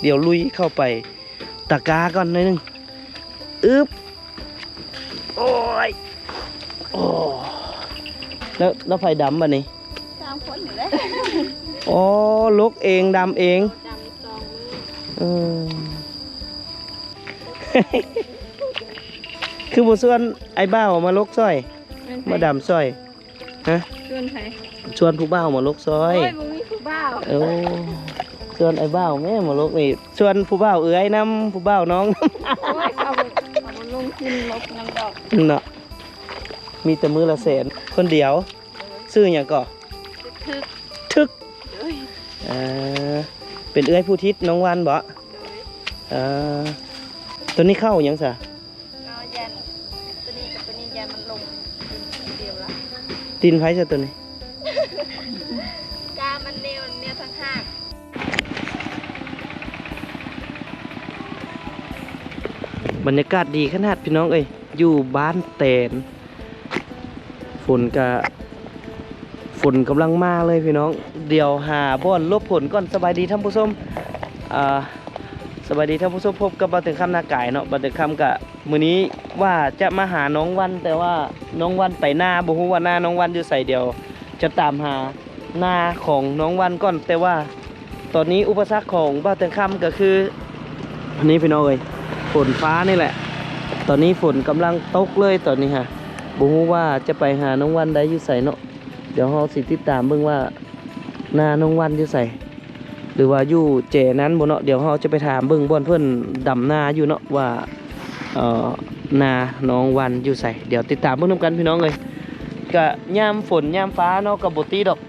ດຽວລຸຍເຂົ້າໄປຕະກາກ່ອນໜ້ອຍໜຶ່ງ. ອຶບ ໂອ້ຍ ໂອ້ ແລ້ວ ແລ້ວໃຜດຳບັດນີ້? ສາມຄົນນີ້ແຫຼະ. ອໍ ຫຼົກເອງ ດຳເອງ. ດຳສອງມື້. ເອີ ຄືບໍ່ຊວນອ້າຍບ່າວມາຫຼົກຊ່ອຍ ແມ່ນໃຜ? ມາດຳຊ່ອຍ. ຮະ? ຊວນໃຜ? ຊວນຜູ້ບ່າວມາຫຼົກຊ່ອຍ. ໂອ້ຍ ບໍ່ມີຜູ້ບ່າວ. ໂອ້ ຊວນອ້າຍບ່າວແມ່ມາຫຼົກນີ້ ຊວນຜູ້ບ່າວເອື້ອຍນຳ ຜູ້ບ່າວນ້ອງນຳ. ໂອ້ຍ ເຂົາ ເຂົາບໍ່ລົງທຶນຫຼົກນຳດອກເນາະ. ມີແຕ່ມື້ລະແສນ ຄົນດຽວ. ໂດຍ. ຊື່ຫຍັງເກາະ? ທຶກ. ທຶກ. ໂດຍ. ເອີ ເປັນເອື້ອຍຜູ້ທິດນ້ອງວັນບໍ? ໂດຍ. ເອີ ໂຕນີ້ເຂົ້າຫຍັງຊະ? ເອົາຢ້ານ ໂຕນີ້ກັບໂຕນີ້ຢ້ານມັນລົງດິນດຽວລະ. ດິນໃຜຊະໂຕນີ້? ກາມັນແນວ ແນວທາງຫາກ. ບັນຍາກາດດີຂະໜາດພີ່ນ້ອງເອີຍ ຢູ່ບ້ານແຕນ. ຝົນກະ ຝົນກຳລັງມາເລີຍພີ່ນ້ອງ. ດຽວຫາບ່ອນຫຼົບຝົນກ່ອນ. ສະບາຍດີທ່ານຜູ້ຊົມ ອ່າ ສະບາຍດີທ່ານຜູ້ຊົມ ພົບກັບບ່າວເຕີງຄຳນາກາຍເນາະ. ບ່າວເຕີງຄຳກະ ມື້ນີ້ວ່າຈະມາຫານ້ອງວັນ ແຕ່ວ່ານ້ອງວັນໄປນາ ບໍ່ຮູ້ວ່ານານ້ອງວັນຢູ່ໃສ. ດຽວຈະຕາມຫານາຂອງນ້ອງວັນກ່ອນ ແຕ່ວ່າ ຕອນນີ້ອຸປະສັກຂອງບ່າວເຕີງຄຳກໍຄື ນີ້ພີ່ນ້ອງເອີຍ ຝົນຟ້ານີ້ແຫຼະ. ຕອນນີ້ຝົນກຳລັງຕົກເລີຍຕອນນີ້ຮະ. ບໍ່ຮູ້ວ່າຈະໄປຫານ້ອງວັນໄດ້ຢູ່ໃສເນາະ. ດຽວເຮົາຊິຕິດຕາມເບິ່ງວ່ານານ້ອງວັນຢູ່ໃສ ຫຼືວ່າຢູ່ແຈນັ້ນບໍ່ເນາະ. ດຽວເຮົາຈະໄປຖາມເບິ່ງບ່ອນເພິ່ນດຳນາຢູ່ເນາະ ວ່າ ເອີ ນານ້ອງວັນຢູ່ໃສ. ດຽວຕິດຕາມເບິ່ງນຳກັນພີ່ນ້ອງເອີຍ. ກະຍາມຝົນຍາມຟ້າເນາະ ກະບໍ່ຕິດອກ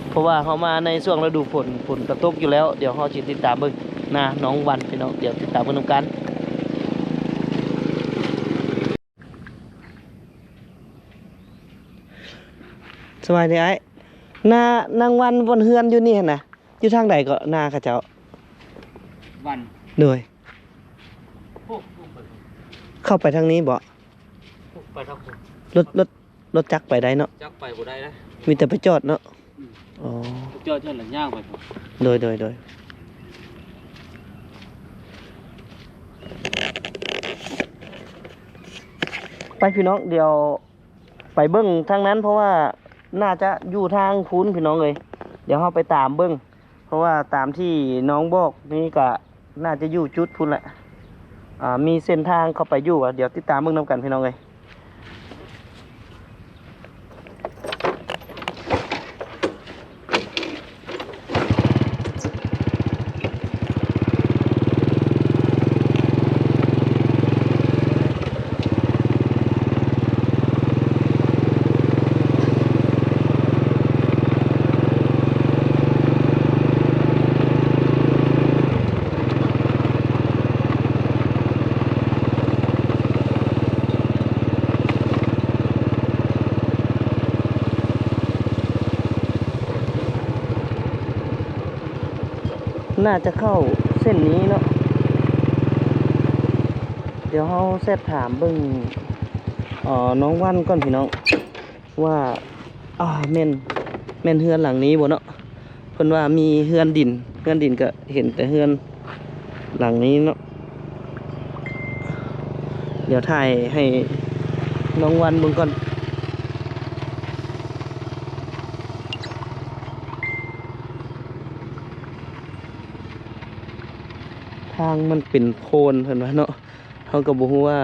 ເພາະວ່າເຮົາມາໃນຊ່ວງລະດູຝົນ ຝົນກະຕົກຢູ່ແລ້ວ. ດຽວເຮົາຊິຕິດຕາມເບິ່ງນານ້ອງວັນພີ່ນ້ອງ. ດຽວຕິດຕາມເບິ່ງນຳກັນ. ສະບາຍດີອ້າຍ. ນານາງວັນ ບ່ອນເຮືອນຢູ່ນີ້ຫັ້ນນະ ຢູ່ທາງໃດເກາະ ນາເຂົາເຈົ້າ? ວັນ. ໂດຍ. ໂອ້ ລົງໄປພຸ້ນ. ເຂົ້າໄປທາງນີ້ບໍ? ໄປທາງພຸ້ນ. ລົດ ລົດ ລົດຈັກໄປໄດ້ເນາະ? ຈັກໄປບໍ່ໄດ້ນະ ມີແຕ່ໄປຈອດເນາະ. ອືມ. ອໍ ໄປຈອດຫັ້ນລະ ຍ່າງໄປພຸ້ນ. ໂດຍ ໂດຍ ໂດຍ. ໄປພີ່ນ້ອງ ດຽວໄປເບິ່ງທາງນັ້ນ ເພາະວ່າໜ້າຈະຢູ່ທາງພຸ້ນພີ່ນ້ອງເອີຍ. ດຽວເຮົາໄປຕາມເບິ່ງ ເພາະວ່າຕາມທີ່ນ້ອງບອກນີ້ກະໜ້າຈະຢູ່ຈຸດພຸ້ນແຫຼະ. ອ່າ ມີເສັ້ນທາງເຂົ້າໄປຢູ່. ດຽວຕິດຕາມເບິ່ງນຳກັນພີ່ນ້ອງເອີຍ. ໜ້າຈະເຂົ້າເສັ້ນນີ້ເນາະ. ດຽວເຮົາແຊັດຖາມເບິ່ງ ເອີ ນ້ອງວັນກ່ອນພີ່ນ້ອງ ວ່າ ອ່າ ແມ່ນ ແມ່ນເຮືອນຫຼັງນີ້ບໍ່ເນາະ? ເພິ່ນວ່າມີເຮືອນດິນ ເຮືອນດິນກະເຫັນແຕ່ເຮືອນຫຼັງນີ້ເນາະ. ດຽວຖ່າຍໃຫ້ນ້ອງວັນເບິ່ງກ່ອນ. ທາງມັນເປັນໂພນເພິ່ນວ່າເນາະ. ເຮົາກໍບໍ່ຮູ້ວ່າ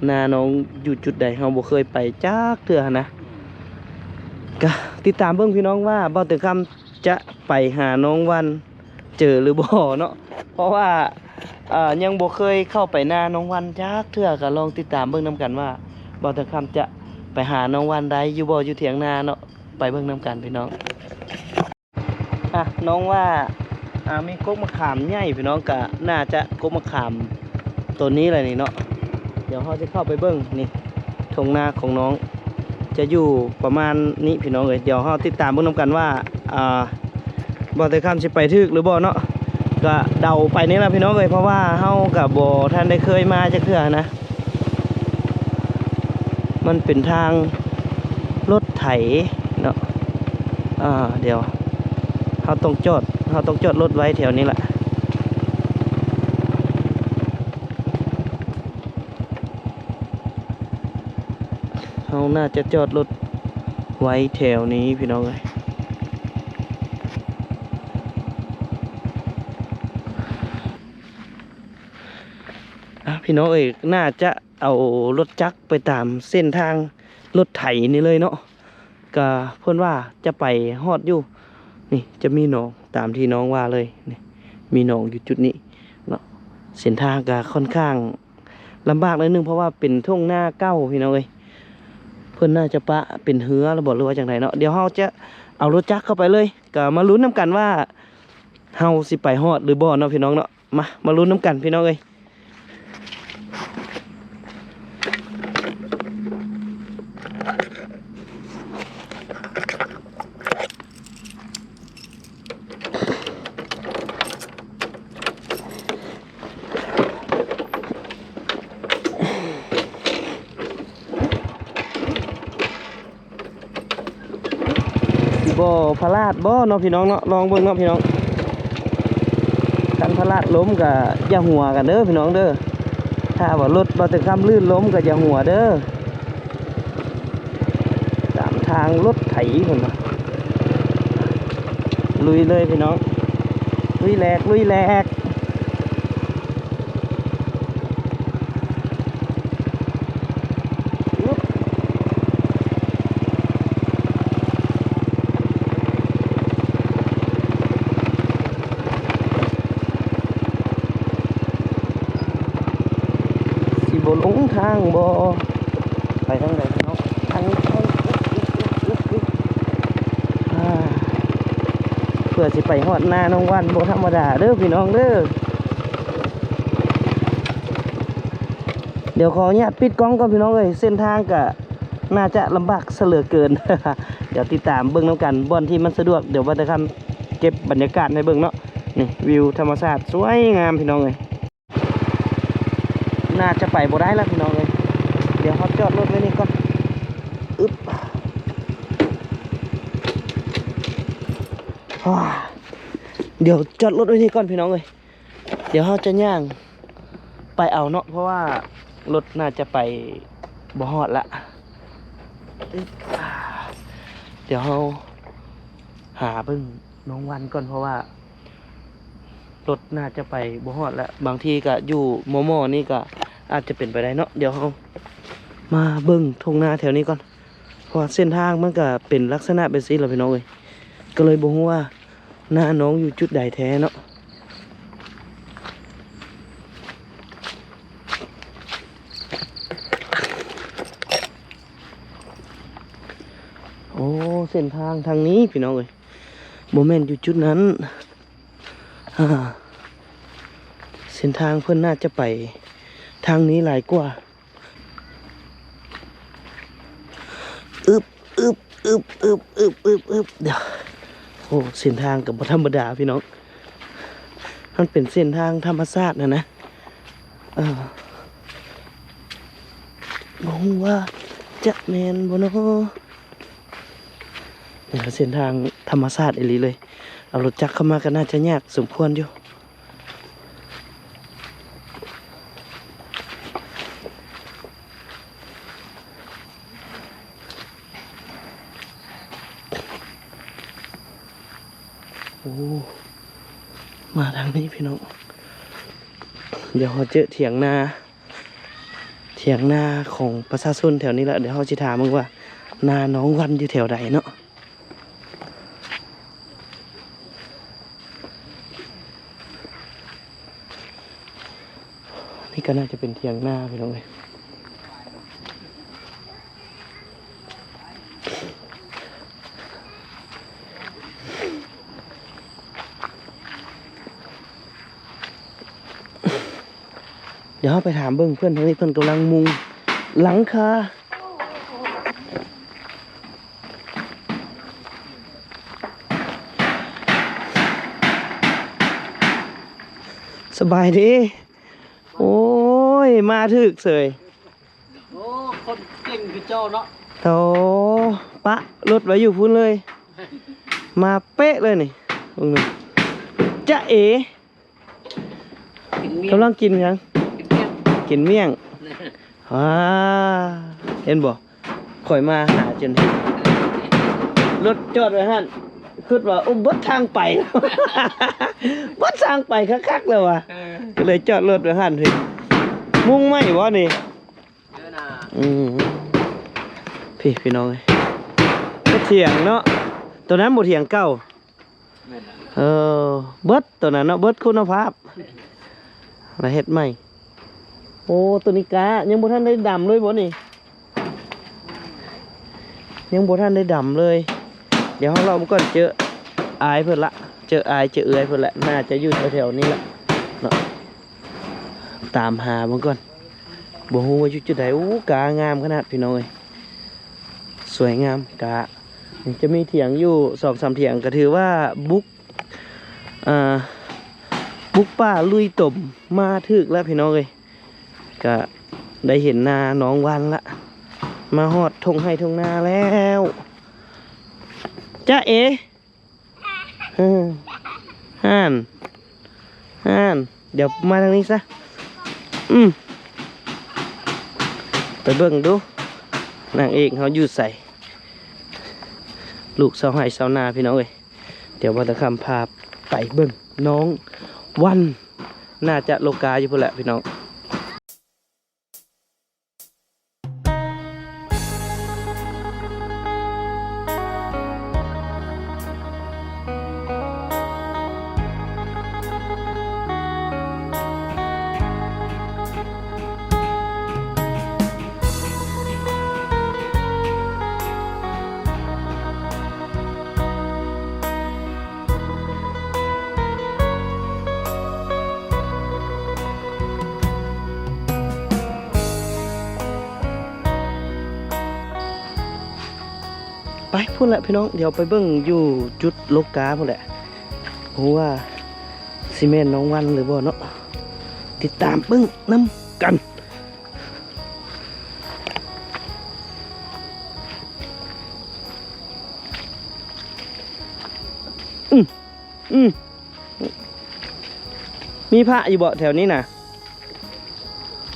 ນານ້ອງຢູ່ຈຸດໃດ ເຮົາບໍ່ເຄີຍໄປຈັກເທື່ອຫັ້ນນະ. ກະຕິດຕາມເບິ່ງພີ່ນ້ອງວ່າບ່າວເຕີງຄຳຈະໄປຫານ້ອງວັນເຈີຫຼືບໍ່ເນາະ ເພາະວ່າ ເອີ ຍັງບໍ່ເຄີຍເຂົ້າໄປນານ້ອງວັນຈັກເທື່ອ. ກະລອງຕິດຕາມເບິ່ງນຳກັນວ່າບ່າວເຕີງຄຳຈະໄປຫານ້ອງວັນໄດ້ຢູ່ບໍ່ ຢູ່ຖຽງນາເນາະ. ໄປເບິ່ງນຳກັນພີ່ນ້ອງ. ອ່ະ ນ້ອງວ່າ ອ່າ ມີກົກມະຂາມໃຫຍ່ພີ່ນ້ອງ ກະໜ້າຈະກົກມະຂາມໂຕນີ້ແຫຼະນີ້ເນາະ. ດຽວເຮົາຈະເຂົ້າໄປເບິ່ງ ນີ້ ທົ່ງນາຂອງນ້ອງຈະຢູ່ປະມານນີ້ພີ່ນ້ອງເອີຍ. ດຽວເຮົາຕິດຕາມເບິ່ງນຳກັນວ່າ ອ່າ ບ່າວເຕີງຄຳຊິໄປຖືກຫຼືບໍ່ເນາະ. ກະເດົາໄປນີ້ລະພີ່ນ້ອງເອີຍ ເພາະວ່າເຮົາກະບໍ່ທັນໄດ້ເຄີຍມາຈັກເທື່ອນະ. ມັນເປັນທາງລົດໄຖເນາະ. ອ່າ ດຽວເຮົາຕ້ອງຈອດ ເຮົາຕ້ອງຈອດລົດໄວ້ແຖວນີ້ລະ. ໜ້າຈະຈອດລົດໄວ້ແຖວນີ້ພີ່ນ້ອງເອີຍ. ອ່າ ພີ່ນ້ອງເອີຍ ໜ້າຈະເອົາລົດຈັກໄປຕາມເສັ້ນທາງລົດໄຖນີ້ເລີຍເນາະ. ກະເພິ່ນວ່າຈະໄປຮອດຢູ່ ນີ້ຈະມີໜອງຕາມທີ່ນ້ອງວ່າເລີຍ. ນີ້ມີໜອງຢູ່ຈຸດນີ້ເນາະ. ເສັ້ນທາງກະຄ່ອນຂ້າງລຳບາກໜ້ອຍໜຶ່ງ ເພາະວ່າເປັນທົ່ງນາເກົ່າພີ່ນ້ອງເອີຍ. ເພິ່ນໜ້າຈະປະເປັນເຮືອແລ້ວບໍ ຫຼືວ່າຈັ່ງໃດເນາະ. ດຽວເຮົາຈະເອົາລົດຈັກເຂົ້າໄປເລີຍ ກະມາລຸ້ນນຳກັນວ່າເຮົາຊິໄປຮອດຫຼືບໍ່ເນາະພີ່ນ້ອງເນາະ. ມາ ມາລຸ້ນນຳກັນພີ່ນ້ອງເອີຍ. ຊິບໍ່ພະລາດບໍ່ເນາະພີ່ນ້ອງເນາະ. ລອງເບິ່ງເນາະພີ່ນ້ອງ. ຄັນພະລາດລົ້ມກະຢ່າຫົວກັນເດີພີ່ນ້ອງເດີ. ຖ້າວ່າລົດບ່າວແຕ່ຄຳລື່ນລົ້ມກະຢ່າຫົວເດີ. ຕາມທາງລົດໄຖພຸ້ນນະ. ລຸຍເລີຍພີ່ນ້ອງ ລຸຍແຫຼກ ລຸຍແຫຼກ. ຊິບໍ່ຫຼົງທາງບໍ່? ໄປທາງໃດເນາະ? ທາງນີ້ ອ່າ ເພື່ອຊິໄປຮອດນານ້ອງວັນ ບໍ່ທຳມະດາເດີພີ່ນ້ອງເດີ. ດຽວຂໍອະນຸຍາດປິດກ້ອງກ່ອນພີ່ນ້ອງເອີຍ. ເສັ້ນທາງກະໜ້າຈະລຳບາກຊະເຫຼືອເກີນ. ດຽວຕິດຕາມເບິ່ງນຳກັນ ບ່ອນທີ່ມັນສະດວກ ດຽວບ່າວແຕ່ຄຳເກັບບັນຍາກາດໃຫ້ເບິ່ງເນາະ. ນີ້ວິວທຳມະຊາດສວຍງາມພີ່ນ້ອງເອີຍ. ໜ້າຈະໄປບໍ່ໄດ້ລະພີ່ນ້ອງເອີຍ. ດຽວເຮົາຈອດລົດໄວ້ນີ້ກ່ອນ. ອຶບ ດຽວຈອດລົດໄວ້ນີ້ກ່ອນພີ່ນ້ອງເອີຍ. ດຽວເຮົາຈະຍ່າງໄປເອົາເນາະ ເພາະວ່າລົດໜ້າຈະໄປບໍ່ຮອດລະ. ອຶບ ດຽວເຮົາຫາເບິ່ງນ້ອງວັນກ່ອນ ເພາະວ່າລົດໜ້າຈະໄປບໍ່ຮອດລະ. ບາງທີກະຢູ່ມໍ່ໆນີ້ກະອາດຈະເປັນໄປໄດ້ເນາະ. ດຽວເຮົາມາເບິ່ງທົ່ງນາແຖວນີ້ກ່ອນ. ເພາະວ່າເສັ້ນທາງມັນກະເປັນລັກສະນະແບບຊີ້ລະພີ່ນ້ອງເອີຍ. ກະເລີຍບໍ່ຮູ້ວ່ານານ້ອງຢູ່ຈຸດໃດແທ້ເນາະ. ໂອ້ ເສັ້ນທາງທາງນີ້ພີ່ນ້ອງເອີຍ ບໍ່ແມ່ນຢູ່ຈຸດນັ້ນ. ອ່າ ເສັ້ນທາງເພິ່ນໜ້າຈະໄປທາງນີ້ຫຼາຍກວ່າ. ອຶບ ອຶບ ອຶບ ອຶບ ອຶບ ອຶບ ອຶບ ດຽວ ໂອ້ ເສັ້ນທາງກະບໍ່ທຳມະດາພີ່ນ້ອງ. ມັນເປັນເສັ້ນທາງທຳມະຊາດຫັ້ນນະ. ເອີ ບໍ່ຮູ້ວ່າຈະແມ່ນບໍ່ເນາະ. ນີ້ລະເສັ້ນທາງທຳມະຊາດອີ່ຫຼີເລີຍ. ເອົາລົດຈັກເຂົ້າມາກະໜ້າຈະຍາກສົມຄວນຢູ່. ໂອ້ ມາທາງນີ້ພີ່ນ້ອງ. ດຽວເຮົາເຈີຖຽງນາ ຖຽງນາຂອງປະຊາຊົນແຖວນີ້ລະ. ດຽວເຮົາຊິຖາມເບິ່ງວ່ານານ້ອງວັນຢູ່ແຖວໃດເນາະ. ນີ້ກະໜ້າຈະເປັນຖຽງນາພີ່ນ້ອງເອີຍ. ດຽວເຮົາໄປຖາມເບິ່ງເພື່ອນທາງນີ້ ເພິ່ນກຳລັງມຸງຫຼັງຄາ. ສະບາຍດີ. ໂອ້ຍ ມາຖືກເສີຍ. ໂອ້ ຄົນເກັ່ງຄືເຈົ້າເນາະ. ໂອ້ ປະລົດໄວ້ຢູ່ພຸ້ນເລີຍ ມາເປະເລີຍນີ້. ເບິ່ງດູ ຈ໊ະເອ ກິນມ້ຽງ ກຳລັງກິນຫຍັງ? ກິນມ້ຽງ ກິນມ້ຽງ. ອ່າ ເຫັນບໍ່? ຂ້ອຍມາຫາຈົນເຫັນລົດຈອດໄວ້ຫັ້ນ ຄິດວ່າ ໂອ້ ເບິດທາງໄປ ເບິດທາງໄປຄັກໆແລ້ວວ່າ ເອີ ກໍເລີຍຈອດລົດໄວ້ຫັ້ນພີ້. ມຸງໄມ້ບໍ່ນີ້? ເອີນະ ອືມ ພີ້ພີ່ນ້ອງເອີຍ ບໍ່ຖຽງເນາະ ໂຕນັ້ນບໍ່ຖຽງເກົ່າ. ແມ່ນລະ ເອີ ເບິດໂຕນັ້ນເນາະ ເບິດຄຸນນະພາບ ລະເຮັດໃໝ່. ໂອ້ ໂຕນີ້ກະຍັງບໍ່ທັນໄດ້ດຳເລີຍບໍ່ນີ້? ຍັງບໍ່ທັນໄດ້ດຳເລີຍ. ດຽວເຮົາເລາະມາກ່ອນ ເຈີອ້າຍເພິ່ນລະ ເຈີອ້າຍເຈີເອື້ອຍເພິ່ນລະ ໜ້າຈະຢູ່ແຖວໆນີ້ລະເນາະ. ຕາມຫາເບິ່ງກ່ອນ ບໍ່ຮູ້ວ່າຢູ່ຈຸດໃດ. ໂອ້ ກາງາມຂະໜາດ ພີ່ນ້ອງເອີຍ ສວຍງາມ. ກາ ຈະມີຖຽງຢູ່ສອງສາມຖຽງ ກໍຖືວ່າບຸກ ອ່າ ບຸກປ່າລຸຍຕົມມາຖືກແລ້ວ ພີ່ນ້ອງເອີຍ. ກະໄດ້ເຫັນນານ້ອງວັນລະ ມາຮອດທົ່ງໄຮ່ທົ່ງນາແລ້ວ. ຈ໊ະເອ ເອີ ຫັ້ນ ຫັ້ນ ດຽວມາທາງນີ້ຊະ. ອືມ ໄປເບິ່ງດູ ນາງເອກເຮົາຢູ່ໃສ? ລູກຊາວໄຮ່ຊາວນາ ພີ່ນ້ອງເອີຍ. ດຽວບ່າວຕາຄຳພາໄປເບິ່ງນ້ອງວັນ ໜ້າຈະໂລກາຢູ່ພຸ້ນແຫຼະ ພີ່ນ້ອງ. ໄປພຸ້ນແຫຼະພີ່ນ້ອງ ດຽວໄປເບິ່ງຢູ່ຈຸດໂລກາພຸ້ນແຫຼະ ບໍ່ຮູ້ວ່າຊິແມ່ນນ້ອງວັນຫຼືບໍ່ເນາະ ຕິດຕາມເບິ່ງນຳກັນ. ອືມ ອືມ ມີພະຢູ່ບໍ່ແຖວນີ້ນະ?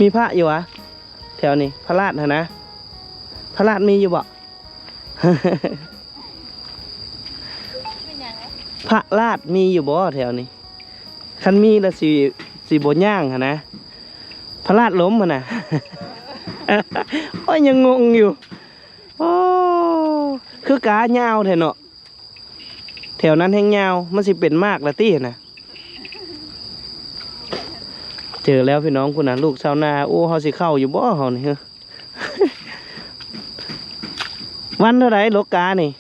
ມີພະຢູ່ຫວາ ແຖວນີ້ ພະລາດຫັ້ນນະ ພະລາດມີຢູ່ບໍ່? ພະລາດມີຢູ່ບໍ່ແຖວນີ້? ຄັນມີລະຊິ ຊິບໍ່ຍ່າງຫັ້ນນະ ພະລາດລົ້ມຫັ້ນນະ. ໂອ້ຍ ຍັງງົງຢູ່ ໂອ້ ຄືກາຍາວແທ້ເນາະ ແຖວນັ້ນແຮງຍາວ ມັນຊິເປັນໝາກລະຕິຫັ້ນນະ. ເຈີແລ້ວພີ່ນ້ອງ ພຸ້ນນະ ລູກຊາວນາ. ໂອ້ ເຮົາຊິເຂົ້າຢູ່ບໍ່ເຮົານີ້? ວັນເທົ່າໃດໂລການີ້?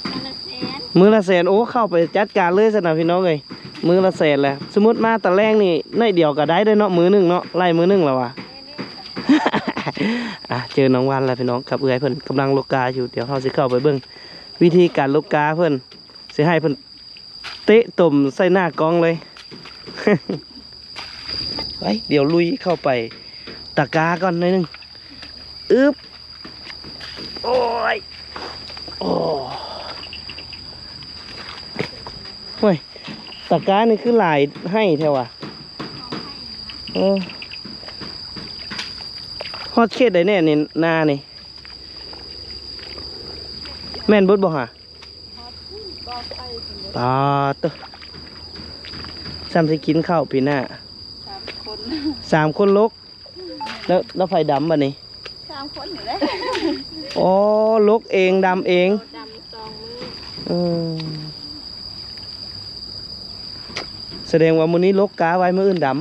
ມື້ລະແສນ ມື້ລະແສນ. ໂອ້ ເຂົ້າໄປຈັດການເລີຍຊັ້ນນະພີ່ນ້ອງເອີຍ ມື້ລະແສນແຫຼະ. ສົມມຸດມາຕອນແລງນີ້ໜ້ອຍດຽວກໍໄດ້ເດ້ເນາະ ມື້ໜຶ່ງເນາະ ໄລ່ມື້ໜຶ່ງແລ້ວວ່າ. ອ່ະ ເຈີນ້ອງວັນແລ້ວພີ່ນ້ອງ ກັບເອື້ອຍເພິ່ນກຳລັງໂລກາຢູ່. ດຽວເຮົາຊິເຂົ້າໄປເບິ່ງວິທີການໂລກາເພິ່ນ ຊິໃຫ້ເພິ່ນ ເຕະຕົມໃສ່ໜ້າກ້ອງເລີຍ. ໄປ ດຽວລຸຍເຂົ້າໄປຕະກາກ່ອນໜ້ອຍໜຶ່ງ. ອຶບ ໂອ້ຍ ໂອ້ ໂອ້ຍ ຕະການີ້ຄືຫຼາຍໄຮ່ແທ້ຫວາ. ເອີ ຮອດເຂດໃດແດ່ນີ້ ນານີ້ ແມ່ນເບິດບໍ່ຫະ? ປາດໂທ້ ຊ່ຳຊິກິນເຂົ້າປີໜ້າ ສາມຄົນ ສາມຄົນລົກ. ແລ້ວ ແລ້ວໃຜດຳບັດນີ້? ສາມຄົນນີ້ແຫຼະ. ອໍ ລົກເອງ ດຳເອງ ດຳສອງມື້. ເອີ ສະແດງວ່າມື້ນີ້ລົກກາໄວ້ ມື້ອື່ນດຳ. ຕອນ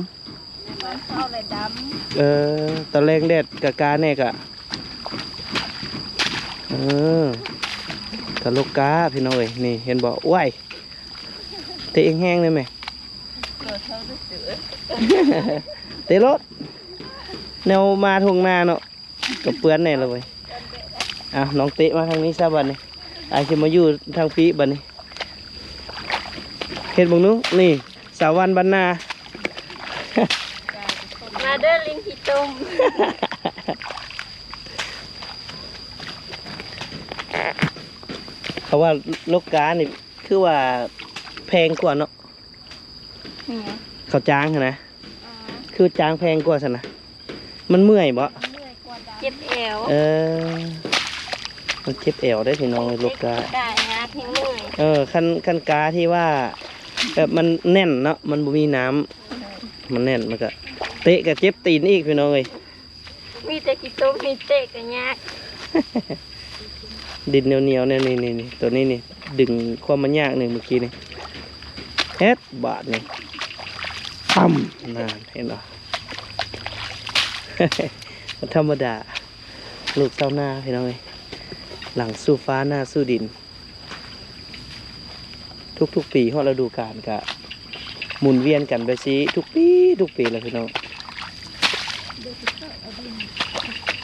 ເຊົ້າແລະດຳ. ເອີ ຕອນແລງແດດກະກາແດ່ກະ ເອີ ກະລົກກາພີ່ນ້ອງເອີຍ. ນີ້ເຫັນບໍ່? ໂອ້ຍ ເຕະແຮງໆ ໄດ້ແມ? ເຕະໂລດ ແນວມາທົ່ງນາເນາະ ກະເປື້ອນແດ່ລະເວີຍ. ເອົາ ນ້ອງເຕະມາທາງນີ້ຊະບັດນີ້ ອ້າຍຊິມາຢູ່ທາງພີ້ບັດນີ້. ເຮັດເບິ່ງດູ ນີ້ ສາວວັນບ້ານນາ. ມາເດີ ລິງຂີ້ຕົມ. ເຂົາວ່າລົກການີ້ຄືວ່າແພງກວ່າເນາະ. ເຂົາຈ້າງຫັ້ນນະ. ອໍ ຄືຈ້າງແພງກວ່າຊັ້ນນະ. ມັນເມື່ອຍບໍ່? ເມື່ອຍກວ່າດຳ. ເຈັບແອວ ເອີ ມັນເຈັບແອວເດ້ພີ່ນ້ອງເອີຍ ລູກກ້າ ກ້າຍາກແຮງເລີຍ ເອີ ຄັນ ຄັນກ້າທີ່ວ່າແບບມັນແໜ້ນເນາະ ມັນບໍ່ມີນ້ຳ ມັນແໜ້ນ ມັນກະເຕະກະເຈັບຕີນອີກພີ່ນ້ອງເອີຍ ມີແຕ່ຂີ້ຕົມ ມີເຕະກະຍາກ ດິນໜຽວໆ ແນວນີ້ ນີ້ ນີ້ ໂຕນີ້ນີ້ ດຶງຄວາມມັນຍາກນີ້ ມື້ກີ້ນີ້ ເຮັດບາດນີ້ ປ້ຳ ນັ້ນ ເຫັນບໍ່? ບໍ່ທຳມະດາ ລູກຊາວນາພີ່ນ້ອງເອີຍ ຫຼັງສູ້ຟ້າໜ້າສູ້ດິນ ທຸກໆປີຮອດລະດູການກະໝູນວຽນກັນແບບຊີ້ທຸກປີ ທຸກປີແຫຼະພີ່ນ້ອງ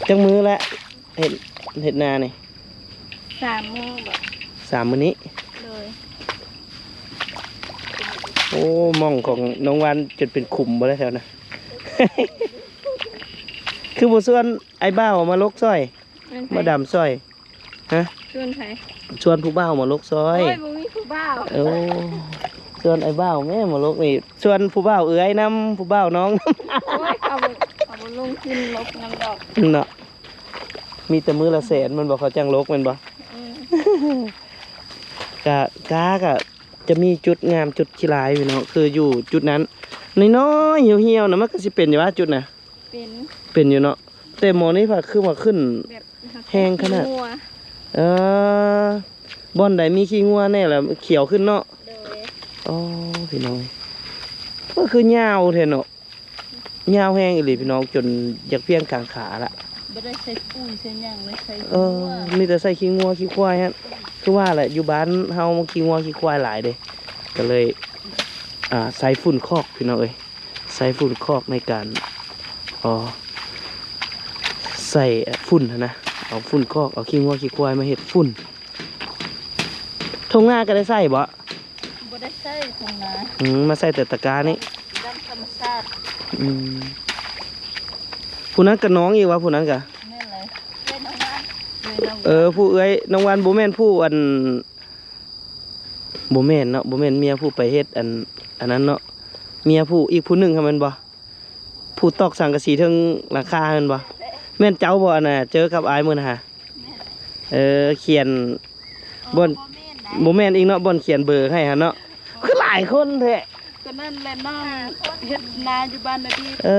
ຈັກມື້ແລ້ວ ເຮັດ ເຮັດນານີ້ ສາມມື້ບໍ? ສາມມື້ນີ້ ໂດຍ ໂອ້ ໝ່ອງຂອງນ້ອງວັນຈົນເປັນຂຸມບໍ່ໄດ້ແຖວນະ ຄືບໍ່ຊວນອ້າຍບ່າວມາລົກຊ່ອຍ ແມ່ນໃຜ? ມາດຳຊ່ອຍ ຮະ? ຊວນໃຜ? ຊວນຜູ້ບ່າວມາລົກຊ່ອຍ ໂອ້ຍ ບໍ່ມີຜູ້ບ່າວ ໂອ້ ຊວນອ້າຍບ່າວແມ້ມາລົກນີ້ ຊວນຜູ້ບ່າວເອື້ອຍນຳ ຜູ້ບ່າວນ້ອງນຳ ໂອ້ຍ ເຂົາບໍ່ ເຂົາບໍ່ລົງທຶນລົກນຳດອກ ເນາະ ມີແຕ່ມື້ລະແສນແມ່ນບໍ່ ເຂົາຈັ່ງລົກແມ່ນບໍ່? ອືມ ກະ ກາກະຈະມີຈຸດງາມຈຸດຂີ້ລາຍພີ່ນ້ອງ ຄືຢູ່ຈຸດນັ້ນ ນ້ອຍໆ ຫ່ຽວໆ ນະ ມັນກະຊິເປັນຢູ່ວ່າຈຸດນະ ເປັນ ເປັນຢູ່ເນາະ ແຕ່ໝໍນີ້ພາ ຄືວ່າຂຶ້ນແບບແຮງຂະໜາດ ເອີ ບ່ອນໃດມີຂີ້ງົວແນ່ລະຂຽວຂຶ້ນເນາະ ໂດຍ ອໍ ພີ່ນ້ອງ ກໍຄືຍາວແທ້ເນາະ ຍາວແຮງອີ່ຫຼີພີ່ນ້ອງ ຈົນຢາກພຽງກາງຂາລະ ບໍ່ໄດ້ໃສ່ປຸ໋ຍໃສ່ຫຍັງເລີຍ ໃສ່ ເອີ ມີແຕ່ໃສ່ຂີ້ງົວຂີ້ຄວາຍຫັ້ນ ຄືວ່າແຫຼະ ຢູ່ບ້ານເຮົາຂີ້ງົວຂີ້ຄວາຍຫຼາຍເດ້ ກໍເລີຍ ອ່າ ໃສ່ຝຸ່ນຄອກພີ່ນ້ອງເອີຍ ໃສ່ຝຸ່ນຄອກໃນການ ອໍ ໃສ່ຝຸ່ນຫັ້ນນະ ເອົາຝຸ່ນຄອກ ເອົາຂີ້ງົວຂີ້ຄວາຍມາເຮັດຝຸ່ນ ທົ່ງນາກໍໄດ້ໃສ່ບໍ? ບໍ່ໄດ້ໃສ່ທົ່ງນາ ອືມ ມາໃສ່ແຕ່ຕະການີ້ ດຳທຳມະຊາດ ອືມ ຜູ້ນັ້ນກໍນ້ອງອີກຫວາ ຜູ້ນັ້ນກໍ ແມ່ນເລີຍ ເອື້ອຍນ້ອງວັນ ເອີ ຜູ້ເອື້ອຍນ້ອງວັນ ບໍ່ແມ່ນຜູ້ອັນ ບໍ່ແມ່ນເນາະ ບໍ່ແມ່ນເມຍຜູ້ໄປເຮັດອັນ ອັນນັ້ນເນາະ ເມຍຜູ້ ອີກຜູ້ໜຶ່ງຫັ້ນແມ່ນບໍ່? ຜູ້ຕອກສັງກະສີເທິງຫຼັງຄາຫັ້ນບໍ່? ແມ່ນເຈົ້າບໍ່ ອັນນ່າ ເຈີກັບອ້າຍມື້ນະຫາ? ແມ່ນ ເອີ ຂຽນ ອໍ ບ່ອນ ບໍ່ແມ່ນໃດ ບໍ່ແມ່ນອີກເນາະ ບ່ອນຂຽນເບີໃຫ້ຫັ້ນເນາະ ອໍ ຄືຫຼາຍຄົນແທ້ ກໍນັ້ນແຫຼະ ນ້ອງເຮັດນາຢູ່ບ້ານນາດີ ເອີ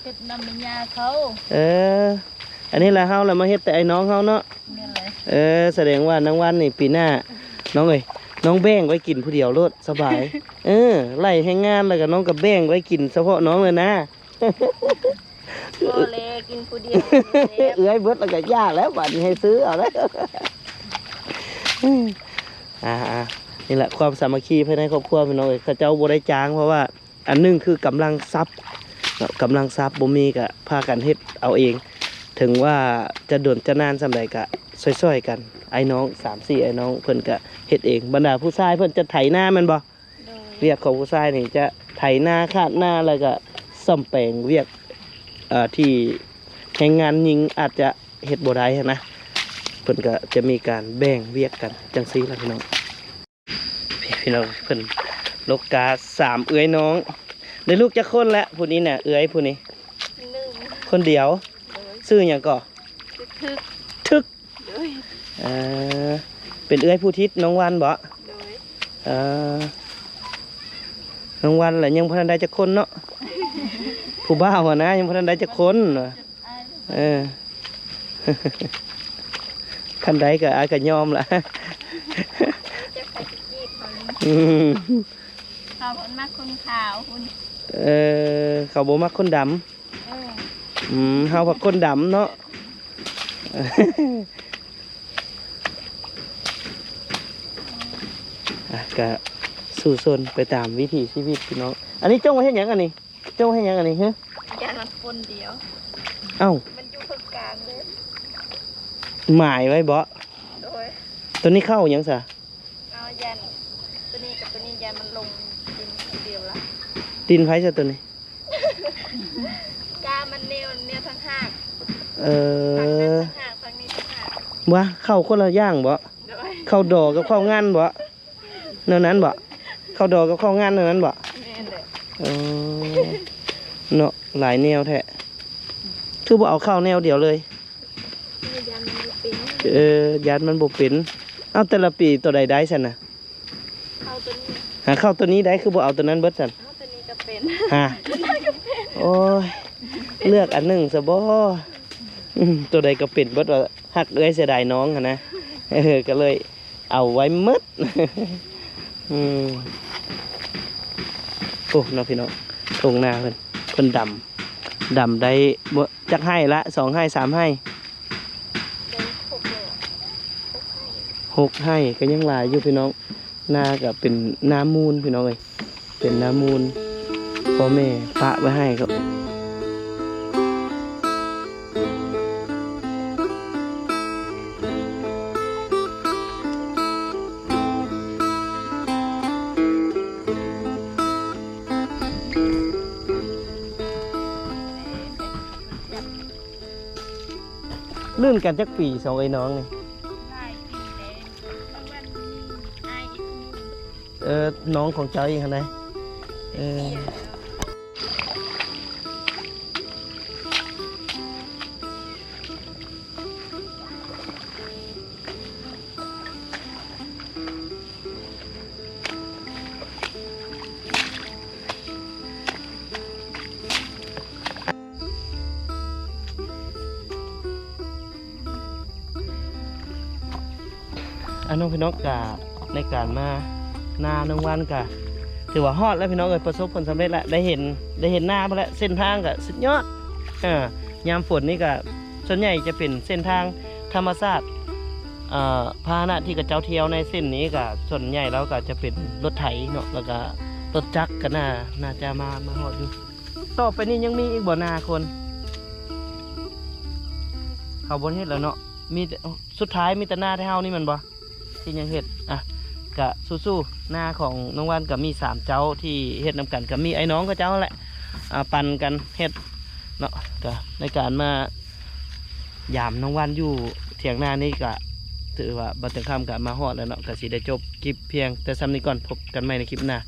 ເຮັດນຳແມ່ຍ່າເຂົາ ເອີ ອັນນີ້ລະເຮົາລະມາເຮັດແຕ່ອ້າຍນ້ອງເຮົາເນາະ ແມ່ນແຫຼະ ເອີ ສະແດງວ່ານາງວັນນີ້ປີໜ້າ ນ້ອງເອີຍ ນ້ອງແບ່ງໄວ້ກິນຜູ້ດຽວໂລດ ສະບາຍ ເອີ ໄລ່ແຮງງານແລ້ວກໍນ້ອງກໍແບ່ງໄວ້ກິນສະເພາະນ້ອງເລີຍນາ ພໍແລ້ວກິນຜູ້ດຽວ ເອື້ອຍເບິດແລ້ວກໍຢ່າແລ້ວ ບາດນີ້ໃຫ້ຊື້ເອົາແລ້ວ ອ່າໆ ນີ້ແຫຼະຄວາມສາມັກຄີພາຍໃນຄອບຄົວພີ່ນ້ອງເອີຍ ເຂົາເຈົ້າບໍ່ໄດ້ຈ້າງ ເພາະວ່າ ອັນໜຶ່ງຄືກຳລັງຊັບເນາະ ກຳລັງຊັບບໍ່ມີກະພາກັນເຮັດເອົາເອງ ເຖິງວ່າຈະດົນຈະນານສ່ຳໃດກະຊ່ອຍໆກັນ ອ້າຍນ້ອງສາມສີ່ອ້າຍນ້ອງເພິ່ນກະເຮັດເອງ ບັນດາຜູ້ຊາຍເພິ່ນຈະໄຖນາແມ່ນບໍ່? ໂດຍ ວຽກຂອງຜູ້ຊາຍນີ້ຈະໄຖນາ ຄາດນາ ແລ້ວກະສ້ອມແປງວຽກ ເອີ ທີ່ແຮງງານຍິງອາດຈະເຮັດບໍ່ໄດ້ຫັ້ນນະ ເພິ່ນກະຈະມີການແບ່ງວຽກກັນຈັ່ງຊີ້ລະພີ່ນ້ອງ. ພີ່ນ້ອງ ເພິ່ນລົກກາສາມເອື້ອຍນ້ອງ ໄດ້ລູກຈັກຄົນແລ້ວ? ຜູ້ນີ້ນະ ເອື້ອຍຜູ້ນີ້ ໜຶ່ງ ຄົນດຽວ ໂດຍ ຊື່ຫຍັງເກາະ? ຊື່ ທຶກ ທຶກ ໂດຍ ເອີ ເປັນເອື້ອຍຜູ້ທິດນ້ອງວັນບໍ? ໂດຍ ເອີ ນ້ອງວັນລະຍັງບໍ່ທັນໄດ້ຈັກຄົນເນາະ ຜູ້ບ່າວຫັ້ນນະ ຍັງບໍ່ທັນໄດ້ຈັກຄົນ ເອີ ຄັນໄດ້ກໍ ອ້າຍກໍຍອມລະ ຈັກໃຜຊິຈີບເຂົານີ້ ອືມ ເຂົາບໍ່ມັກຄົນຂາວພຸ້ນ ເອີ ເຂົາບໍ່ມັກຄົນດຳ ເອີ ອືມ ເຮົາພັດຄົນດຳເນາະ ອ່ະ ກະສູ້ຊົນໄປຕາມວິຖີຊີວິດພີ່ນ້ອງ ອັນນີ້ຈົ່ງໄວ້ເຮັດຫຍັງອັນນີ້? ເຈົ້າເຮັດຫຍັງອັນນີ້? ຮະ ຢ້ານມັນຄົນດຽວ ເອົ້າ ມັນຢູ່ເຄິ່ງກາງເດ້ ໝາຍໄວ້ບໍ? ໂດຍ ໂຕນີ້ເຂົ້າຫຍັງຊະ? ເອົາ ຢ້ານ ໂຕນີ້ກັບໂຕນີ້ ຢ້ານມັນລົງກິນດຽວລະ ຕີນໃຜຊະໂຕນີ້? ກາມັນແນວ ແນວທາງຫາກ ເອີ ທາງນັ້ນທາງຫາກ ທາງນີ້ທາງຫາກ ວ່າເຂົ້າຄົນລະຢ່າງບໍ? ໂດຍ ເຂົ້າດໍກັບເຂົ້າງັນບໍ? ແນວນັ້ນບໍ? ເຂົ້າດໍກັບເຂົ້າງັນແນວນັ້ນບໍ? ແມ່ນແຫຼະ ເອີ ເນາະ ຫຼາຍແນວແທ້ ຄືບໍ່ເອົາເຂົ້າແນວດຽວເລີຍ? ຢ້ານມັນບໍ່ເປັນ. ເອີ ຢ້ານມັນບໍ່ເປັນ. ເອົາ ແຕ່ລະປີໂຕໃດໄດ້ຊັ້ນນະ? ເຂົ້າໂຕນີ້. ຫາເຂົ້າໂຕນີ້ໄດ້ ຄືບໍ່ເອົາໂຕນັ້ນເບິດຊັ້ນ? ເອົາໂຕນີ້ກໍເປັນ. ຫາ ໂອ້ຍ ເລືອກອັນໜຶ່ງຊະບໍ? ອືມ ໂຕໃດກໍເປັນເບິດວ່າ ຮັກເອື້ອຍເສຍດາຍນ້ອງຫັ້ນນະ. ເອີ ກໍເລີຍເອົາໄວ້ໝົດ. ອືມ ໂອ້ ເນາະພີ່ນ້ອງ ທົ່ງນາເພິ່ນ ເພິ່ນດຳ ດຳໄດ້ບໍ່ ຈັກໄຮ່ລະ ສອງໄຮ່ ສາມໄຮ່? ໄດ້ຫົກ ຫົກໄຮ່. ຫົກໄຮ່ ກໍຍັງຫຼາຍຢູ່ພີ່ນ້ອງ. ນາກໍເປັນນາມູນພີ່ນ້ອງເອີຍ ເປັນນາມູນ ພໍ່ແມ່ປະໄວ້ໃຫ້ກໍ ລຸ້ນກັນຈັກປີ ສອງເອື້ອຍນ້ອງນີ້? ຫຼາຍປີແລ້ວ ເອີ ນ້ອງຂອງເຈົ້າອີກຫັ້ນໃດ? ເອີ ອ່າ ນ້ອງພີ່ນ້ອງ ກະໃນການມານານ້ອງວັນກະຖືວ່າຮອດແລ້ວພີ່ນ້ອງເອີຍ ປະສົບຜົນສຳເລັດແລ້ວ ໄດ້ເຫັນ ໄດ້ເຫັນນາພຸ້ນແຫຼະ ເສັ້ນທາງກະສຸດຍອດ. ເອີ ຍາມຝົນນີ້ກະສ່ວນໃຫຍ່ຈະເປັນເສັ້ນທາງທຳມະຊາດ ເອີ ພາຫະນະທີ່ເຂົາເຈົ້າທ່ຽວໃນເສັ້ນນີ້ກະສ່ວນໃຫຍ່ແລ້ວກະຈະເປັນລົດໄຖເນາະ ແລ້ວກະລົດຈັກກະໜ້າ ໜ້າຈະມາ ມາຮອດຢູ່. ຕໍ່ໄປນີ້ຍັງມີອີກບໍ່ນາຄົນ? ເຂົາບໍ່ເຮັດແລ້ວເນາະ ມີແຕ່ ສຸດທ້າຍມີແຕ່ນາແຕ່ເຮົານີ້ແມ່ນບໍ່ ທີ່ຍັງເຮັດ? ອ່ະ ກະສູ້ໆ ນາຂອງນ້ອງວັນກະມີສາມເຈົ້າທີ່ເຮັດນຳກັນ ກະມີອ້າຍນ້ອງເຂົາເຈົ້າຫັ້ນແຫຼະ ອ່າ ປັນກັນເຮັດເນາະ. ກະໃນການມາ ຢາມນ້ອງວັນຢູ່ຖຽງນານີ້ກະ ຖືວ່າບ່າວເຕີງຄຳກະມາຮອດແລ້ວເນາະ ກະຊິໄດ້ຈົບຄລິບພຽງແຕ່ສ່ຳນີ້ກ່ອນ ພົບກັນໃໝ່ໃນຄລິບໜ້າ.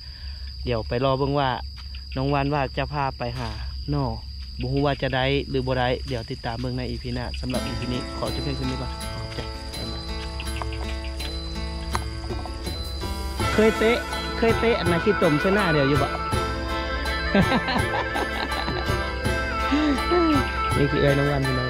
ດຽວໄປລໍເບິ່ງວ່ານ້ອງວັນວ່າຈະພາໄປຫາໜໍ່ ບໍ່ຮູ້ວ່າຈະໄດ້ຫຼືບໍ່ໄດ້ ດຽວຕິດຕາມເບິ່ງໃນອີພີໜ້າ. ສຳລັບອີພີນີ້ຂໍຈົບພຽງສ່ຳນີ້ກ່ອນ ຂອບໃຈ. ເຄີຍເຕະ ເຄີຍເຕະອັນນາຂີ້ຕົມໃສ່ໜ້າດຽວຢູ່ບໍ່? ນີ້ຄືເອື້ອຍນ້ອງວັນພີ່ນ້ອງ.